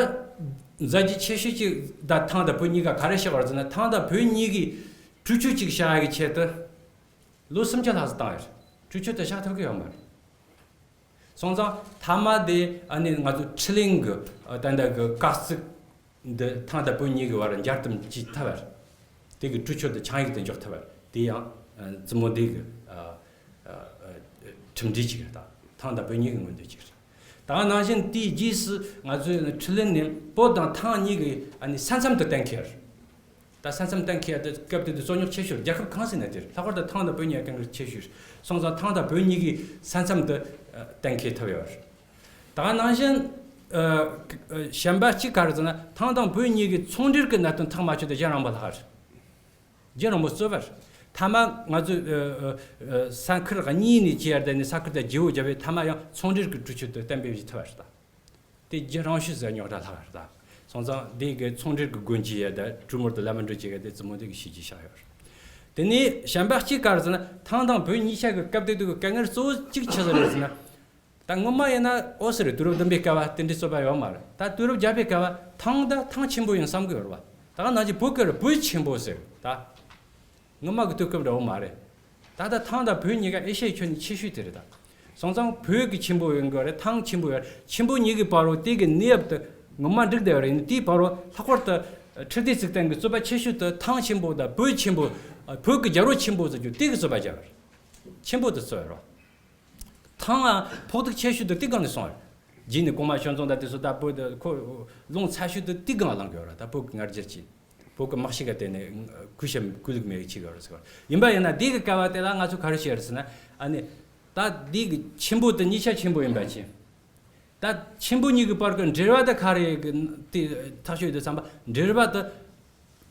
མཛད་རྗེས་ཆེ་ཤོས་གཅིག་ད་ཐང་དང་བོད་གཉིས་ཀ་ག་རེ་བཞག་པ་རེད་ཟེར་ན། ཐང་དང་བོད་གཉིས་ཀྱི་གྲོས་ཆོད་ཅིག་བཞག་ཡ་གི་ཆེད་དུ་ལོ་སུམ་བརྒྱ་ལྷག་ཙམ་བཏང་ཡོད། གྲོས་ཆོད་དེ་བཞག་ཐུབ་ཀྱི་ཡོད་མ་རེད། སོང་ཙང་ཐ་མ་དེ་ཨ་ནི་ང་ཚོ་ཁྲི་གླིང་གི་ཨ་ད་ལྟ་གི་བཀའ་གཙིགས་འདི་ཐང་དང་བོད་གཉིས་ཀྱི་བར་མཇལ་འདུམ་བྱེད་ཐབས་རེད། དེ་གི་གྲོས་ཆོད་དེ་ཆིངས་ཡིག་ཏུ་འཇོག་ཐུབ་པ་དེ་ཡང་ཨ་བཙུན་མོ་འདི་གི་ཨ་ཨ་ཨ་གྲུབ་འབྲས་ཅིག་རེད། ད་ཐང་དང་བོད་གཉིས་ཀྱི་མངོན་འདོད་ཅིག་རེད། ད་ནང་བཞིན་དེའི་རྗེས་སུ་ང་ཚོའི་ཁྲི་གླིང་ནས་བོད་དང་ཐང་གཉིས་ཀྱི་ཨ་ནི་ས་མཚམས་དེ་གཏན་འཁེལ་རེད། ད་ས་མཚམས་གཏན་འཁེལ་དེ་སྐབས་དེ་དུས་རྩོད་རྙོག་ཆེ་ཤོས་རྒྱལ་ཁབ་གང་ཞིག་ན་དེར་ལྷག་པར་དུ་ཐང་དང་བོད་གཉིས་ཀྱི་དཀའ་ངལ་ཆེ་ཤོས་རེད། སོང་ཙང་ཐང་དང་བོད་གཉིས་ཀྱི་ས་མཚམས་དེ་ཨ་གཏན་འཁེལ་ཐུབ་ཡོད་རེད། ད་ནང་བཞིན་ཨ་ཨ་གཞན་པ་གཅིག་ག་རེ་ཟེར་ན། ཐང་དང་བོད་གཉིས་ཀྱི་ཚོང་འབྲེལ་གྱི་གནད་དོན་ཐག་མ་ཆོད་དེ་རྒྱུན་རིང་པོ་ལྷག་རེད། རྒྱུན་རིང་པོ་རྩོད་པ་རེད། ཐ་མ་ང་ཚོས་ཨ་ཨ་ཨ་ས་ཁུལ་གཉིས་ནས་བྱས་ཏེ་ནི་ས་ཁུལ་དེ་བརྗེ་བོ་བརྒྱབ་པས་ཐ་མ་ཡང་ཚོང་འབྲེལ་གྱི་གྲོས་ཆོད་དེ་གཏན་འབེབས་བྱེད་ཐུབ་པ་རེད། ད་དེ་རྒྱུན་རིང་ཤོས་སུ་རྙོག་དྲ་ལྷག་རེད། ད་སོང་ཙང་དེ་གི་ཚོང་འབྲེལ་གྱི་སྒོ་འབྱེད་ཡ་ད་གྲོས་མོལ་དུ་ལམ་འགྲོ་བྱེད་ཡ་དེ་བཙུན་མོ་དེ་གི་བྱས་རྗེས་བཞག་ཡོད་རེད། དེ་ནས་གཞན་པ་གཅིག་ག་རེ་ཟེར་ན། ཐང་དང་བོད་གཉིས་ཆ་གི་སྐབས་དེ་དུས་ཀྱི་དཀའ་ངལ་གཙོ་བོ་གཅིག་ཆི་ཟིག་རེད་ཟེར་ན། ད་སྔོན་མ་ཡིན་ན་ཨོ་སི་རེད། དུས་རབས་བདུན་པའི་སྐབས་བ་དེ་འདྲའི་རྩོད་པ་ཡོད་མ་རེད། ད་དུས་རབས་བརྒྱད་པའི་སྐབས་བ་ཐང་ད་ཐང་ཆེན་པོ་ཡིན་བསམ་གི་ཡོད་རེད་པ། ད་ང་ནང་བཞིན་བོད་ཀྱི་རེད། བོད་ཆེན་པོ་ཟེར་ད། སྔོན་མ་གི་དུས་སྐབས་འདྲ་བོ་མ་རེད། ད་ལྟ་ཐང་དང་བོད་གཉིས་ཀ་ཨེ་ཤ་ཡའི་ཁྱོན་ནས་ཆེ་ཤོས་དེ་རེད་ད། སོང་ཙང་བོད་ཀྱི་ཆེན་པོ་ཡོང་གི་རེད། ཐང་ཆེན་པོ་ཡོད་རེད། ཆེན་པོ་གཉིས་ཀྱི་བར་རོ་དེ་གི་གནས་བབ་དེ་ངོ་མ་འགྲིག་བསྡད་ཡོད་རེད། ཡིན་དེའི་བར་རོ་ལྷག་པར་དུ་ཁྲི་སྡེ་བཙུགས་སྟངས་ཀྱི་རྩོད་པ་ཆེ་ཤོས་དེ་ཐང་ཆེན་པོ་དང་བོད་ཆེན་པོ། བོད་ཀྱི་རྒྱལ་པོ་ཆེན་པོ་ཟེར་རྒྱུ་དེ་གི་རྩོད་པ་རྒྱག་རེད། ཆེན་པོ་དེ་རྩོད་ཡོད་རེད། ཐང་ང་ཕོག་ཐུག་ཆེ་ཤོས་དེ་དེ་སྒང་ནས་སོང་བ་རེད། རྗེས་ནས་གོང་མ་ཞོལ་རྫོང་དང་དེ་ཚོ་ད་བོད་དེ་ཁོ་ལུང་ཚ་ཤོས་དེ་དེ་སྒང་ལངས་གི་ཡོད་རེད། ད་བོད་ཀྱི་སྔ་རྒྱུད་ཀྱི་བོད་ཀྱི་དམག་ཤིག་ག་བརྟེན་ནས་གུས་ཞབས་གུས་ལུགས་མེད་ཅིག་ཡོད་རེད་ཟེར་བ་ཡིན་པ། ཡིན་ན་དེ་གི་སྐབས་བ་དེ་ལ་ང་ཚོ་ག་རེ་བཤད་རེད་ཟེར་ན། ཨ་ནི་ད་དེ་གི་ཆེན་པོ་དེ་གཉིས་ཆ་ཆེན་པོ་ཡིན་པ་ཅིག་ད་ཆེན་པོ་གཉིས་ཀྱི་བར་གྱི་འབྲེལ་བ་དེ་ག་རེ་གི་དེ་ཐག་གཅོད་དུ་བསམ་པ། འབྲེལ་བ་དེ་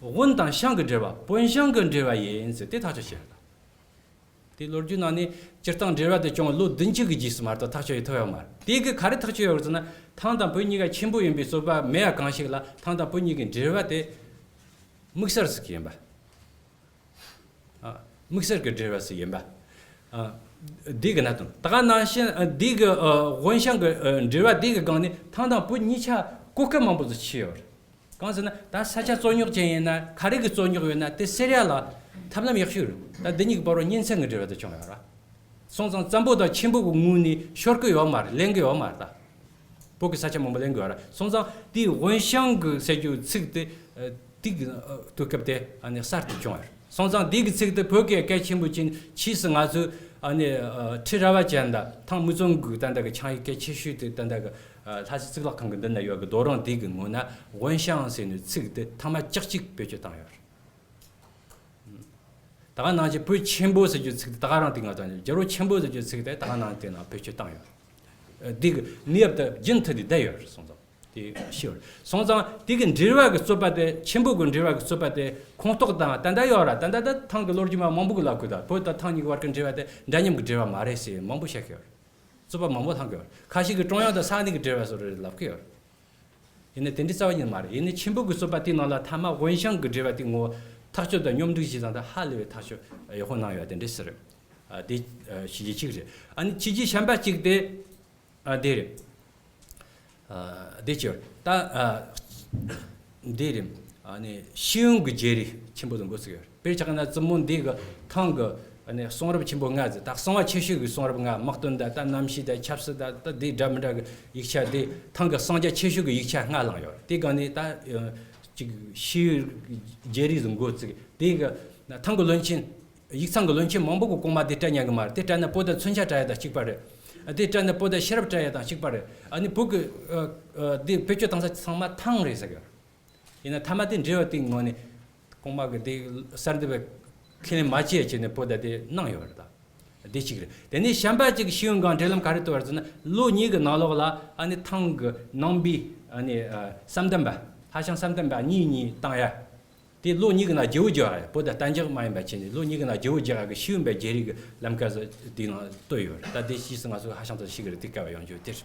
དབོན་དང་ཞང་གི་འབྲེལ་བ། བོན་ཞང་གི་འབྲེལ་བ་ཡིན་ཟེར་དེ་ཐག་གཅོད་བྱས་རེད། དེ་ལོ་རྒྱུས་ནང་ནས་སྤྱིར་བཏང་འབྲེལ་བ་དེ་ཀྱང་ལོ་བདུན་ཅུ་གི་རྗེས་སུ་མ་གཏོགས་ཐག་གཅོད་ཡེ་ཐུབ་ཡོད་མ་རེད། དེ་གི་ག་རེ་ཐག་གཅོད་ཡོད་ཟེར་ན། ཐང་དང་བོད་གཉིས་ཀ་ཆེན་པོ་ཡིན་པའི་རྩོད་པ་མེད་ཡ་གང་ཞིག་ལ་ཐང་དང་བོད་གཉིས་ཀྱི་འབྲེལ་བ་དེ་དམིགས་བསལ་ཟིག་ཡིན་པ། ཨ། དམིགས་བསལ་གྱི་འབྲེལ་བ་ཟིག་ཡིན་པ། ཨ། དེ་གི་གནད་དོན་ད་ག་ནང་བཞིན་ཨ་དེ་གི་ཨ་དབོན་ཞང་གི་ཨ་འབྲེལ་བ་དེ་གི་སྒང་ནས་ཐང་དང་བོད་གཉིས་ཆ་གོ་སྐབས་མང་པོ་ཟིག་ཕྱེ་ཡོད་རེད། གང་ཟེར་ན་ད་ས་ཆ་རྩོད་རྙོག་ཅན་ཡིན་ན། ག་རེ་གི་རྩོད་རྙོག་ཡོད་ན་དེ་སེལ་ཡ་ལ་ཐབས་ལམ་ཡག་ཤོས་རེད། ད་འདི་གཉིས་ཀྱི་བར་རོ་གཉེན་ཚན་གྱི་འབྲེལ་བ་དེ་བྱུང་ཡོད་ར། སོང་ཙང་བཙན་པོ་དང་ཆེན་པོ་གི་ངོས་ནས་ཤོར་གི་ཡོད་མ་རེད། ལེན་གི་ཡོད་མ་རེད་ད། བོད་ཀྱི་ས་ཆ་མང་པོ་ལེན་གི་ཡོད་ར། སོང་ཙང་དེའི་དབོན་ཞང་གི་ཟེར་རྒྱུ་ཚིག་དེ་ཨ་དེ་གི་ཨ་དུས་སྐབས་དེ་ཨ་ནི་གསར་དུ་བྱུང་བ་རེད། སོང་ཙང་དེ་གི་ཚིག་དེ་བོད་ཀྱི་གལ་ཆེན་པོ་ཅན། ཕྱིས་སུ་ང་ཚོས་ཨ་ནི་ཨ་ཁྲི་རལ་པ་ཅན་དང་ཐང་མུས་ཙོང་གི་ད་ལྟ་གི་ཆིངས་ཡིག་གལ་ཆེ་ཤོས་དེ་ད་ལྟ་གི་ཨ་ལྷ་ས་གཙུག་ལག་ཁང་གི་མདུན་ན་ཡོད་གི་རྡོ་རིང་དེ་གི་ངོས་ན་དབོན་ཞང་ཟེར་ནས་ཚིག་དེ་ཐེངས་མ་བཅུ་གཅིག་བེད་སྤྱོད་བཏང་ཡོད་རེད། ད་ག་ནང་བཞིན་བོད་ཆེན་པོ་ཟེར་རྒྱུ་ཚིག་དེ་ད་ག་རང་དེ་ང་ཚོ་ནས། རྒྱལ་པོ་ཆེན་པོ་ཟེར་རྒྱུ་ཚིག་དེ་ད་ག་ནང་དེ་ནང་བེད་སྤྱོད་བཏང་ཡོད། ཨ་དེ་གི་གནས་བབ་དེ་རྒྱུན་མཐུད་དེ་བསྡད་ཡོད་རེད། སོང་ཙང་དེ་ཤེས་ཡོད་རེད། སོང་ཙང་དེ་གི་འབྲེལ་བ་གི་རྩོད་པ་དེ། ཆེན་པོ་གི་འབྲེལ་བ་གི་རྩོད་པ་དེ་ཁོངས་གཏོགས་དང་ད་ལྟ་ཡོད་ར། ད་ལྟ་ད་ཐང་གི་ལོ་རྒྱུས་མ་མང་པོ་གི་ལབ་གི། ད་བོད་དང་ཐང་གཉིས་ཀྱི་བར་གི་འབྲེལ་བ་དེ་འདྲ་མཉམ་གི་འབྲེལ་བ་མ་རེད་ཟེར་མང་པོ་བཤད་གི་ཡོད་རེད། རྩོད་པ་མང་པོ་ལྷག་གི་ཡོད་རེད། ཁ་ཤས་ཀྱིས་ཀྲུང་དབྱང་དང་ས་གནས་ཀྱི་འབྲེལ་བ་བཟོ་རེད་ལབ་གི་ཡོད་རེད། ཡིན་ན་དེ་འདྲའི་རྩ་བ་ཉིད་མ་རེད། ཡིན་ན་ཆེན་པོ་གི་རྩོད་པ་དེའི་ནང་ལ་ཐ་མ་དབོན་ཞང་གི་འབྲེལ་བ་དེ་ངོ་ཐག་གཅོད་དང་སྙོམས་སྒྲིག་བྱས་ཙང་ད་ཧ་ལས་པའི་ཐག་གཅོད་ཡག་པོ་གནང་ཡོད། དེ་འདྲའི་ཟེར། ཨ་དེ་ཨ་བྱས་རྗེས་གཅིག་རེད། ཨ་ནི་བྱས་རྗེས་གཞན་པ་གཅིག་དེ་ཨ་དེ་རེད། ཨ་དེ་ཅི་ད་ཨ་འདི་རེད། ཨ་ནི་ཤེས་ཡོན་གྱི་བརྗེ་རེས་ཆེན་པོ་དང་འགོ་ཚུགས་ཡོད་རེད། དཔེར་ཆ་བཞག་ན་བཙུན་མོ་འདི་གི་ཐང་གི་ཨ་ནི་གསུང་རབ་ཆེན་པོ་ལྔ་ཟེར། ད་གསང་བ་ཆེ་ཤོས་ཀྱི་གསུང་རབ་ལྔ། དམག་དོན་དང་ད་གནམ་གཤིས་དང་ཆབ་སྲིད་དང་ད་དེ་འདྲ་མི་འདྲ་གི་ཡིག་ཆ། དེ་ཐང་གི་གསང་རྒྱ་ཆེ་ཤོས་ཀྱི་ཡིག་ཆ་ལྔ་བླངས་ཡོད་རེད། དེ་ག་ནས་ད་ཨ་ཅིག་ཤེས་ཡོན་བརྗེ་རེས་ཟིག་འགོ་བཙུགས། དེ་གི་ཐང་གི་བློན་ཆེན། ཡིག་ཚང་གི་བློན་ཆེན་མང་པོ་གི་གོང་མ་དེ་སྤྲད་ཉན་གི་མ་རེད། དེ་སྤྲད་ན་བོད་དང་མཚོན་ཆ་སྤྲད་ཡ་དང་གཅིག་པ་རེད། དེ་སྤྲད་ན་བོད་དང་ཤེས་རབ་སྤྲད་ཡ་དང་གཅིག་པ་རེད། ཨ་ནི་བོད་གི་ཨ་ཨ་དེ་བེད་སྤྱོད་བཏང་ས་ཚང་མ་ཐང་རེད་ཟེར་གི། ཡིན་ན་ཐ་མ་དེ་འབྲེལ་བ་དེའི་ངོས་ནས་གོང་མ་གི་དེ་གསར་འདེབས་པ་ཁས་ལེན་མ་བྱེད་བྱས་ནས་བོད་ད་དེ་གནང་ཡོད་རེད་ད། དེ་གཅིག་རེད། དེ་ནས་གཞན་པ་གཅིག་ཤེས་ཡོན་སྒང་འབྲེལ་ལམ་ག་རེ་གཏོད་པ་རེད་ཟེར་ན། ལོ་གཉིས་ཀྱི་ནང་ལོགས་ལ་ཨ་ནི་ཐང་གི་ནང་པའི་ཨ་ནི་ཨ་བསམ་གཏན་པ། ཧྭ་ཤང་བསམ་གཏན་པ་གཉིས་གཉིས་བཏང་ཡ། དེ་ལོ་གཉིས་ཀྱི་ནང་བརྗེ་བོ་རྒྱག་ཡ། བོད་དང་གཏན་འཇགས་མ་ཡིན་པ་བྱས་ནས་ལོ་གཉིས་ཀྱི་ནང་བརྗེ་བོ་རྒྱག་ཡ་གི་ཤེས་ཡོན་པའི་བརྗེ་རེས་ཀྱི་ལམ་ཁ་ཟིག་དེའི་ནང་གཏོད་ཡོད་རེད། ད་དེ་ཕྱིས་སུ་ང་ཚོ་ཧྭ་ཤང་དུ་ཞུགས་ཀྱི་རེད། དེ་སྐབས་ཡོང་རྒྱུ་དེར།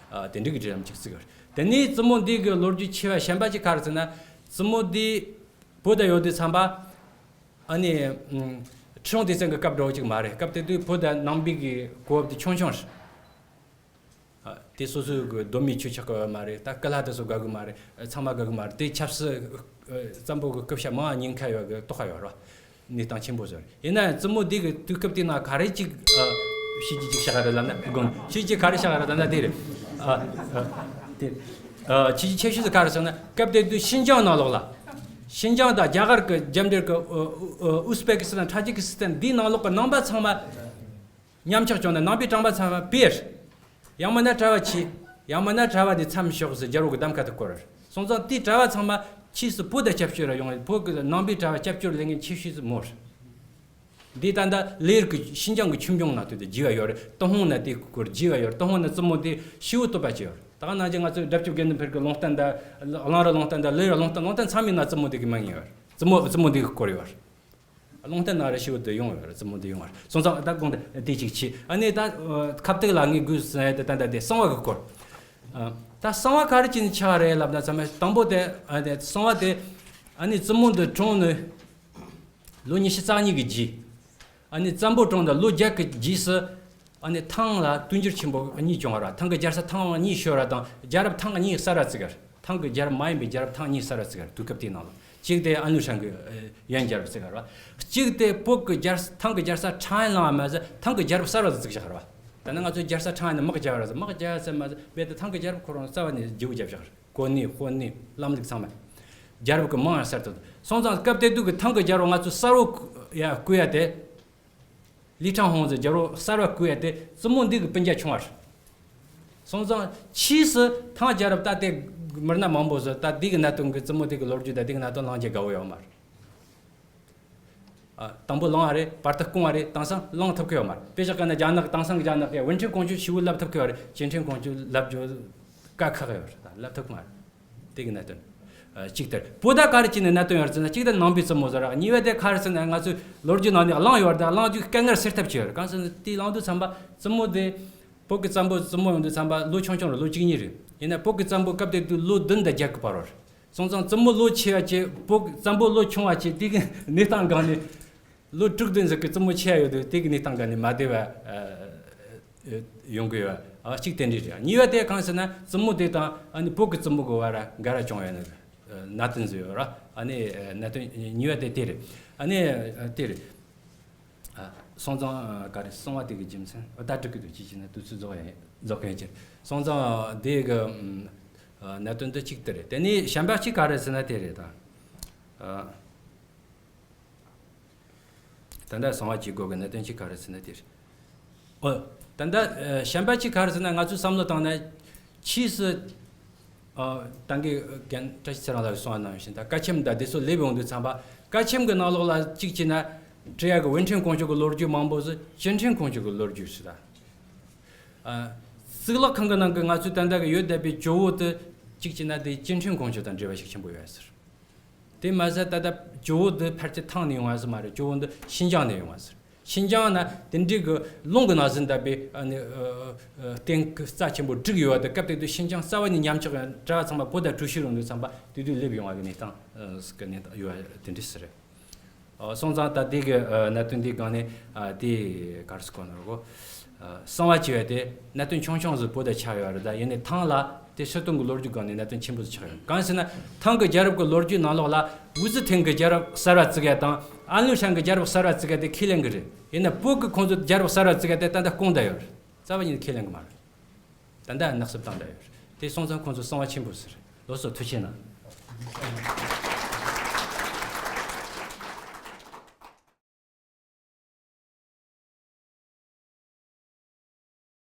ཨ་དེ་འདྲ་གི་འབྲེལ་ལམ་ཅིག་བཙུགས་ཡོད་རེད། དེ་ནས་བཙུན་མོ་འདི་གི་ལོ་རྒྱུས་ཆེ་བ་གཞན་པ་ཅིག་ག་རེ་ཟེར་ན། བཙུན་མོ་འདི་ བོད་ད་ཡོད་དུས་ཙམ་པ། ཨ་ནི། ཁྲི་སྲོང་ལྡེ་བཙན་གྱི་སྐབས་འདྲ་བོ་ཅིག་མ་རེད། སྐབས་དེ་དུས་བོད་ད་ནང་པའི་གི་གོ་བབ་དེ་ཆུང་ཆུང་རེད། ཨ། དེ་སོ་སོའི་གི་གདོད་མའི་ཆོས་ཆགས་གི་ཡོད་མ་རེད། ད་སྐུ་ལྷ་དེ་ཚོ་དགའ་གི་མ་རེད། ཚང་མ་དགའ་གི་མ་རེད། དེ་ཆབ་སྲིད། ཨ། བཙན་པོ་གི་སྐུ་ཕྱྭ་མང་ཉེན་ཁ་ཡོད་གི་རྟོགས་ཁ་ཡོད་རེད། གནས་སྟངས་ཆེན་པོ་བཟོ་རེད། ཡིན་ན་ཡང་བཙུན་མོ་འདི་གི་དུས་སྐབས་དེ་ན་ག་རེ་ཅིག་ཨ། བྱས་རྗེས་ཅིག་བཞག་རེད་ལབ་ན། དགོངས། བྱས་རྗེས་ག་རེ་བཞག་རེད་ལབ་ན་དེ་རེད། ཨ། ཨ། དེ། ཨ། བྱས་རྗེས་ཆེ་ཤོས་དེ་ག་རེ་ཟེར་ན། སྐབས་དེ་དུས་ཤིན་ཅང་ནང་ལོགས་ལ། ཤིན་ཅང་དང་རྒྱ་གར་གི་རྒྱབ་འདིར་གི། ཨ། ཨ། ཨུ་ཟ་པེ་ཀི་སི་ཐན། ཐ་ཇི་ཀི་སི་ཐན། འདིའི་ནང་ལོགས་གི་ནང་པ་ཚང་མ་མཉམ་ཆགས་བྱུང་ནས། ནང་པའི་གྲྭ་པ་ཚང་མ་ཕྱིར། ཡང་མིན་ན་གྲྭ་པ་ཕྱིས། ཡང་མིན་ན་གྲྭ་པ་དེ་མཚམས་ཞོག་ཟེར་རྒྱལ་པོ་གི་གདམ་ཁ་དེ་བསྐོར། སོང་ཙང་དེའི་གྲྭ་པ་ཚང་མ་ཕྱིས་སུ་བོད་དུ་སྐྱབས་བཅོལ་ར་ཡོང་བས། བོད་ཀྱི་ནང་པའི་གྲྭ་པ་སྐྱབས་བཅོལ་ལས་མཁན་ཆེ་ཤོས་སུ་མོ་རེད། འདི་ད་ལྟ་ལེ་ཡར་གྱི་ཤིན་ཅང་གི་ཆོས་འབྱུང་ནང་དུ་དེ་བྲིས་པ་ཡོད་རེད། ཏུན་ཧོང་ན་དེའི་སྐོར་བྲིས་པ་ཡོད་རེད། ཏུན་ཧོང་ན་བཙུན་མོ་དེ་ཤི་བོ་བསྟོད་པ་བྱས་ཡོད་རེད། ད་ག་ནང་བཞིན་ང་ཚོའི་སྒྲ་སྐྱོབ་དགེ་འདུན་འཕེལ་གྱི་ལུང་བསྟན་དང་། གླང་རི་ལུང་བསྟན་དང་། ལེ་ཡར་ལུང་བསྟན། ལུང་བསྟན་ཚང་མའི་ནང་བཙུན་མོ་དེ་གི་མིང་ཡོད་རེད། བཙུན་མོ། བཙུན་མོ་འདི་གི་སྐོར་ཡོད་རེད། ལུང་བསྟན་ནང་ར་ཤི་བོ་དེ་ཡོང་ཡོད་རེད། བཙུན་མོ་དེ་ཡོང་བ་རེད། སོང་ཙང་ད་དགོངས་དེ་དེ་གཅིག་བྱས། ཨ་ནི་ད་ཁ་ཐུག་ལ་ངས་དགོས་ཟེར་ཡ་དེ་ད་ལྟ་དེ་གསང་བ་གི་སྐོར། ཨ། ད་གསང་བ་ག་རེ་བྱས་ནས་ཆགས་རེད་ལབ་ན། ཚང་མས་དང་པོ་དེ། ཨ། དེ་གསང་བ་དེ། ཨ་ནི་བཙུན་མོ་འདི་གྲོངས་ནས་ལོ་ཉི་ཤུ་རྩ་གཉིས་ཀྱི་རྗེས། ཨ་ནི་བཙན་པོ་གྲོངས་དང་ལོ་བརྒྱད་ཀྱི་རྗེས་སུ། ཨ་ནི་ཐང་ལ་དུས་འགྱུར་ཆེན་པོ་གཉིས་བྱུང་བ་རེད། ཐང་གི་རྒྱལ་ས་ཐང་གཉིས་ཤོར་བ་དང་། རྒྱལ་རབས་ཐང་གཉིས་གསར་བ་བཙུགས་པ་རེད། ཐང་གི་རྒྱལ་རབས་མ་ཡིན་པའི་རྒྱལ་རབས་ཐང་གཉིས་གསར་བ་བཙུགས་པ་རེད། དུས་སྐབས་དེའི་ནང་ལ། གཅིག་དེ་ཨན་ལུ་ཧྲན་གྱི། ཨ། ཡོན་རྒྱལ་རབས་བཙུགས་པ་རེད། གཅིག་དེ་བོད་ཀྱི་རྒྱལ་ས། ཐང་གི་རྒྱལ་ས་ཁྲང་ཨན་ལང་བ་མ་ཟད། ཐང་གི་རྒྱལ་རབས་གསར་བ་བཙུགས་བཞག་རེད་པ། ད་ནི་ང་ཚོའི་རྒྱལ་ས་ཁྲང་ཨན་ནི་དམག་རྒྱག་རེད་ཟེར། དམག་རྒྱག་ཟེར་མ་ཟད། རྦད་དེ་ཐང་གི་རྒྱལ་རབས་ཁོ་རང་རྩ་བ་ནས་བརྗེ་བོ་བརྒྱབ་བཞག་རེད། གོ་གནས། དཔོན་གནས། ལམ་ལུགས་ཚང་མ། རྒྱལ་རབས་ཀྱི་མིང་ཡང་གསར་དུ། སོང་ཙང་སྐབས་དེ་དུས་ཀྱི་ཐང་གི་རྒྱལ་རབས་ང་ཚོས་གསར་བོ་ཡ་བརྐོས་ཡ་དེ། ལི་ཁྲང་ཧོང་ཟེར་རྒྱལ་པོ་གསར་བ་བརྐོས་ཡ་དེ། བཙུན་མོ་འདི་གི་སྤུན་ཀྱག་ཆུང་བ་རེད། སོང་ཙང་ཕྱིས་སུ་ཐང་རྒྱལ་རབས་ད་དེ་མི་སྣ་མང་པོ་ཟེར། ད་འདི་གི་གནད་དོན་གི། བཙུན་མོ་འདི་གི་ལོ་རྒྱུས་ད་འདི་གི་གནད་དོན་གླེང་རྒྱུ་དགའ་བོ་ཡོད་མ་རེད། ཨ། དང་པོ་གླེང་བ་རེད། བར་དུ་བསྐུང་བ་རེད། དེང་སང་གླེང་ཐུབ་ཀྱི་ཡོད་མ་རེད། དཔེ་བཞག་ག་ན་རྒྱ་ནག་གི། དེང་སང་གི་རྒྱ་ནག་གི་ཝུན་ཁྲིན་ཀོང་ཇོ་ཞེ་པོ་ལབ་ཐུབ་ཀྱི་ཡོད་རེད། ཅིན་ཁྲིན་ཀོང་ཇོ་ལབ་རྒྱུ་དཀའ་ཁག་ཡོད་རེད། ད་ལབ་ཐུབ་ཀྱི་མ་རེད། དེ་གི་གནད་དོན། ཨ། གཅིག་དེ་རེད། བོད་ད་ག་རེ་བྱས་ནས་གནད་དོན་ཡོད་རེད་ཟེར་ན། གཅིག་དེ་ནང་པའི་བཙུན་མོ་ཟེར་བ། གཉིས་པ་དེ་ག་རེ་ཟེར་ན། ང་ཚོས་ལོ་རྒྱུས་ནང་ནས་གླེང་ཡོད་རེད། ད་གླེང་རྒྱུ་དཀའ་ངལ་སེལ་ཐབས་ཅིག་ཡོད་རེད། གང་ཟེར་ན་དེ་གླེང་དུས་ཙམ་པ། བཙུན་མོ་དེ། བོད་ཀྱི་བཙན་པོ། བཙུན་མོ་ཡོང་དུས་ཙམ་པ་ལོ་ཆུང་ཆུང་རེད། ལོ་བཅུ་གཉིས་རེད། ཡིན་ན་བོད་ཀྱི་བཙན་པོ་སྐབས་དེ་དུས་ལོ་བདུན་དང་བརྒྱད་ཀྱི་བར་བར། སོང་ཙང་བཙུན་མོ་ལོ་ཆེ་བ་བྱས། བོད་བཙན་པོ་ལོ་ཆུང་བ་བྱས། དེ་གི་གནས་སྟངས་སྒང་ནས། ལོ་དྲུག་བདུན་ཟིག་གི་བཙུན་མོ་ཆེ་བ་ཡོད་དུས། དེ་གི་གནས་སྟངས་སྒང་ནས་མ་བདེ་བ། ཨ། ཡོང་གི་ཡོད། ཨ། གཅིག་དེ་འདྲ་རེད། གཉིས་པ་དེ་གང་ཟེར་ན། བཙུན་མོ་དེ་དང་ཨ་ནི་བོད་ཀྱི་བཙུན་མོ་གི་བར་འགལ་ཟླ་བྱུང་ཡོད་ནི་གནད་དོན་ཟིག་ཡོད་རེད། ཨ་ནི་གནད་དོན་གཉིས་པ་དེ་དེ་རེད། ཨ་ནི་དེ་རེད། ཨ། སོང་ཙང་། ཨ། ག་རེ། གསང་བ་དེ་གི་རྒྱུ་མཚན། ཨ། ད་འགྲིག་གི་འདུག་ཅིག་བྱས་ན་དུས་ཚོད་རྫོགས་ཡ། རྫོགས་མཁན་ཅིག་སོང་ཙང་དེ་གི། ཨ། གནད་དོན་དེ་གཅིག་དེ་རེད། དེ་ནས་གཞན་པ་གཅིག་ག་རེ་ཟེར་ན་དེ་རེད་ད། ཨ། ད་ལྟ་གསང་བ་བྱེད་དགོས་ཀྱི་གནད་དོན་གཅིག་ག་རེ་ཟེར་ན་དེ་རེད། ཨོ། ད་ལྟ། ཨ། གཞན་པ་གཅིག་ག་རེ་ཟེར་ན། ང་ཚོས་བསམ་བློ་བཏང་ན། ཕྱིས་སུ། ཨ། ད་གིན་རྒན་བཀྲ་ཤིས་ཚེ་རིང་ལགས་ཀྱིས་གསུངས་པ་ནང་བཞིན། ད་བཀའ་ཁྱིམ་དང་དེ་ཚོ་སླེབས་ཡོང་དུས་ཙམ་པ། བཀའ་ཁྱིམ་གྱི་ནང་ལོགས་ལ་གཅིག་བྱས་ན། བྲིས་ཡ་གི་ཝུན་ཁྲིན་ཀོང་ཇོ་གི་ལོ་རྒྱུས་མང་པོ་ཟིག་ཅིན་ཁྲིན་ཀོང་ཇོ་གི་ལོ་རྒྱུས་རེད་ད། ཨ། གཙུག་ལག་ཁང་གི་ནང་གི་ང་ཚོའི་ད་ལྟ་གི་ཡོད་བསྡད་པའི་ཇོ་བོ་དེ་གཅིག་བྱས་ན་དེ་ཅིན་ཁྲིན་ཀོང་ཇོ་དང་འབྲེལ་བ་ཤུགས་ཆེན་པོ་ཡོད་ཟེར། དེ་མ་ཟད་ད་ལྟ་ཇོ་བོ་འདི་ཕལ་ཆེར་ཐང་ནས་ཡོང་བ་ཟིག་མ་རེད། ཇོ་བོ་འདི་ཤིན་ཅང་ནས་ཡོང་བ་ཟིག་ཤིན་ཅང་ན་དེ་འདྲའི་གི་རླུང་གི་ནང་ཟིན་བསྡད་པའི། ཨ་ནི། ཨ། ཨ། རྟེན་གྱི་རྩ་ཆེན་པོ་བསྒྲིགས་ཡོད་པ་དེ། སྐབས་དེ་དུས་ཤིན་ཅང་རྩ་བ་ནས་ཉམས་ཆག་ཡོད། གྲྭ་པ་ཚང་མ་བོད་དང་གྲོས་ཞུ་རུ་འདུག་ཙམ་པ། དེ་དུས་སླེབས་ཡོང་བ་གི་གནས་སྟངས། ཨ། གི་གནས་སྟངས་ཡོད་པ་དེ་འདྲ་ཟིག་རེད། ཨ། སོང་ཙང་ད་དེ་གི། ཨ། གནད་དོན་འདིའི་སྒང་ནས། ཨ། དེ་ག་རེ་ཟེར་དགོས་ནི་རེད་གོ། ཨ། གསང་བ་བྱས་པ་དེ་གནད་དོན་ཆུང་ཆུང་ཟིག་བོད་དུ་ཆགས་ཡོད་རེད། ད་ཡིན་ནའི་ཐང་ལ་དེ་སྲིད་དོན་གྱི་ལོ་རྒྱུས་སྒང་ནས་གནད་དོན་ཆེན་པོ་ཟིག་ཆགས་ཡོད། གང་ཟེར་ན། ཐང་གི་རྒྱལ་རབས་ཀྱི་ལོ་རྒྱུས་ནང་ལོགས་ལ། ཝུའུ་ཙི་ཐན་གྱི་རྒྱལ་རབས་གསར་བ་བཙུགས་ཡ་དང་། ཨན་ལུ་ཧྲན་གྱི་རྒྱལ་རབས་གསར་བ་བཙུགས་ཡ་དེ་ཁས་ལེན་གྱི་རེད། ཡིན་ན་བོད་ཀྱི་ཁོང་ཚོའི་རྒྱལ་རབས་གསར་བ་བཙུགས་ཡ་དེ་ད་ལྟ་བསྐུངས་བསྡད་ཡོད་རེད། རྩ་བ་ཉིད་ནས་ཁས་ལེན་གྱི་མ་རེད། ད་ལྟ་ནག་སུབ་བཏང་བསྡད་ཡོད་རེད། དེ་སོང་ཙང་ཁོང་ཚོ་གསང་བ་ཆེན་པོ་ཟེར། ལགས་སོ། ཐུགས་རྗེ་གནང་།